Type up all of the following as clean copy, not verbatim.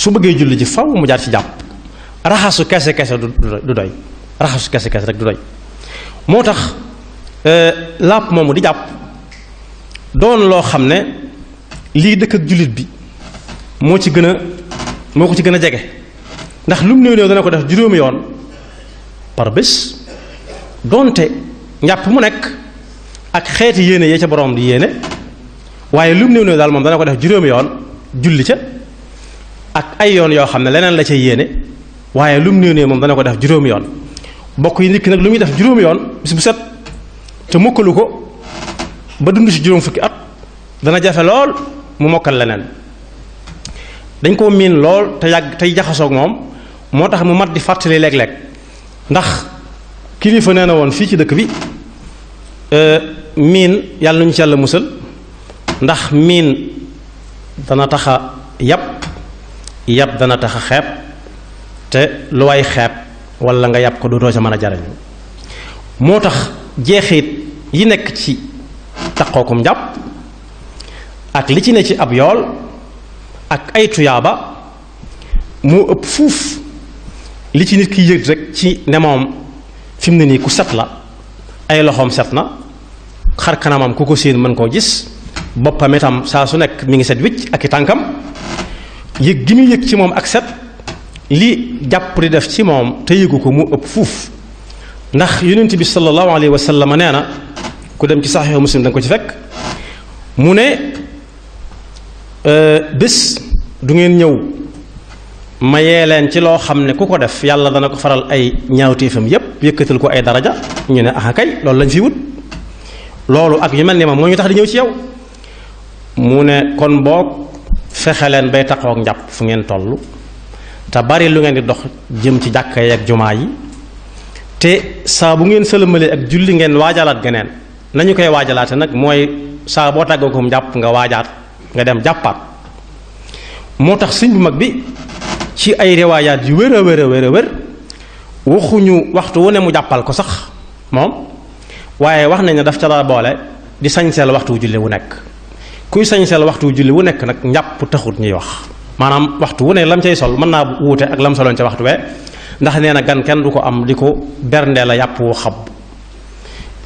su bëggee julli ji faw mu jaar ci jàpp raxasu kese kese du doy raxasu kese kese rek du doy moo tax làpp moomu di jàpp doon loo xam ne lii dëkk ak jullit bi moo ko ci gën a jege ndax lu mu néew néew dana ko def juróomi yoon par bés doonte njàpp mu nekk ak xeeti yéene yee ca borom di yéene waaye lu mu néew néew daal moom dana ko def juróomi yoon julli ca ak ay yoon yoo xam ne leneen la ca yéene waaye lu mu néew néew moom dana ko def juróomi yoon bokk yi nit ki nag lu muy def juróomi yoon bis bu set te mokkalu ko ba dund ci juróom fukki at dana jafe lool mu mokkal leneen dañ koo miin lool te yàgg tey jaxasoog moom moo tax mu mat di fàttali léeg-léeg ndax kilifa nee na woon fii ci dëkk bi miin yàlla nañu ci yàlla musal ndax miin dana tax a yàpp dana tax a xeeb te lu waay xeeb walla nga yàpp ko dootoo ca mën a jariñu moo tax jeexit yi nekk ci taqookum njàpp ak li ci ne ci ab yool ak ay tuyaaba moo ëpp fuuf li ci nit ki yëg rek ci ne moom fi mu ne nii ku set la ay loxoom set na xar kanamam ku ko séen mën koo gis boppam itam saa su nekk mi ngi set wicc ak i tànkam yëg gi muy yëg ci moom ak set li jàpp di def ci moom te yëgu ko mu ëpp fuuf ndax yonent bi sallallahu alayhi wa sallam nee na ku dem ci saxiixu muslim da nga ko ci fekk mu ne bés du ngeen ñëw ma yee leen ci loo xam ne ku ko def yàlla dana ko faral ay ñaawteefam yépp yëkkatal ko ay daraja ñu ne ah kay loolu lañ fi wut loolu ak yu mel ni moom moo ñu tax di ñëw ci yow mu ne kon boog fexe leen bay taxaw ak njàpp fu ngeen toll te bari lu ngeen di dox jëm ci jàkka yi ak jumaa yi te saa bu ngeen sëlmalee ak julli ngeen waajalaat geneen nañu koy waajalaate nag mooy saa boo tàggoo ko njàpp nga waajaat nga dem jàppaat moo tax sëñ bu mag bi ci ay riwaayaat yu wér a wér a wér a wér waxuñu waxtu wu ne mu jàppal ko sax moom waaye wax nañ ne daf ca la boole di sañseel waxtu wu julli wu nekk kuy sañseel waxtu wu julli wu nekk nag njàpp taxut ñuy wax maanaam waxtu wu ne lam cay sol mën naa wuute ak lam soloon ca waxtu wee ndax nee na gan kenn du ko am di ko berndee la yàpp wu xab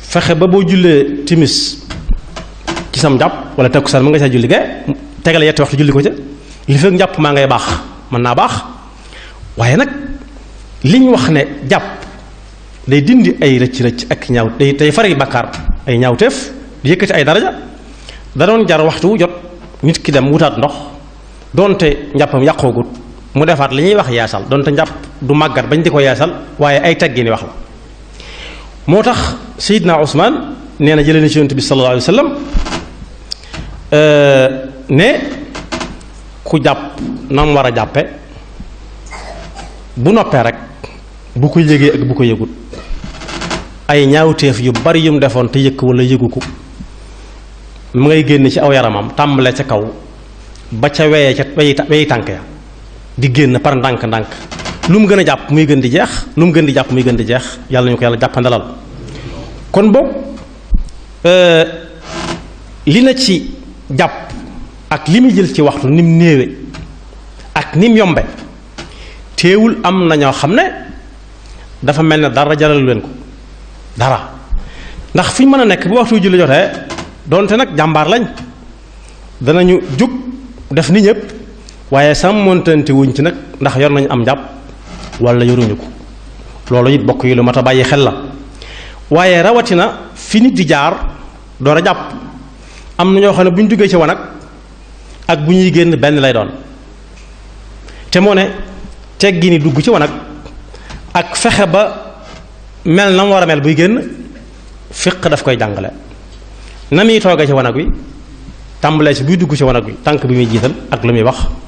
fexe ba boo jullee timis ci sam njàpp wala takkusaan mu nga ca julli ge tegale yetti waxtu julli ko ca li fekk njàpp maa ngay baax mën naa baax waaye nag liñ wax ne jàpp day dindi ay rëcc-rëcc ak ñaaw day fari bakkaar ay ñaawteef di yëkkati ay daraja da doon jar waxtu wu jot nit ki dem wutaat ndox doonte njàppam yàqoogut mu defaat li ñuy wax yeesal doonte njàpp du màggat bañ di ko yeesal waaye ay teggini wax la moo tax Seydina Usmaan nee na jëlee na ci Yonent bi sallallahu alayhi wa sallam ne ku jàpp na mu war a jàppe bu noppee rek bu ko yëgee ak bu ko yëgut ay ñaawteef yu bari yu mu defoon te yëkk wala yëgu ko mu ngay génn ci aw yaramam tàmbale ca kaw ba ca weyee ca weyi tànk ya di génn par ndànk-ndànk lu mu gën a jàpp muy gën di jeex lu mu gën di jàpp muy gën di jeex yàlla nañu ko yàlla jàppandalal kon boog li na ci jàpp ak li muy jël ci waxtu ni mu néewe ak ni mu yombe teewul am na ñoo xam ne dafa mel ne dara jaral leen ko dara ndax fu ñu mën a nekk bu waxtu julli jotee doonte nag jàmbaar lañ danañu jug def ni ñëpp waaye sàmmontante wuñ ci nag ndax yor nañu am njàpp wala yoruñu ko loolu it bokk yi lu mat a bàyyi xel la waaye rawatina fi nit di jaar door a jàpp am na ñoo xam ne bu ñu duggee ci wanag ak bu ñuy génn benn lay doon te moo ne teggi ni dugg ci wanag ak fexe ba mel na mu war a mel buy génn fiq daf koy jàngale na muy toogee ci wanag wi tàmbalee si buy dugg ci wanag wi tànk bi muy jiital ak lu muy wax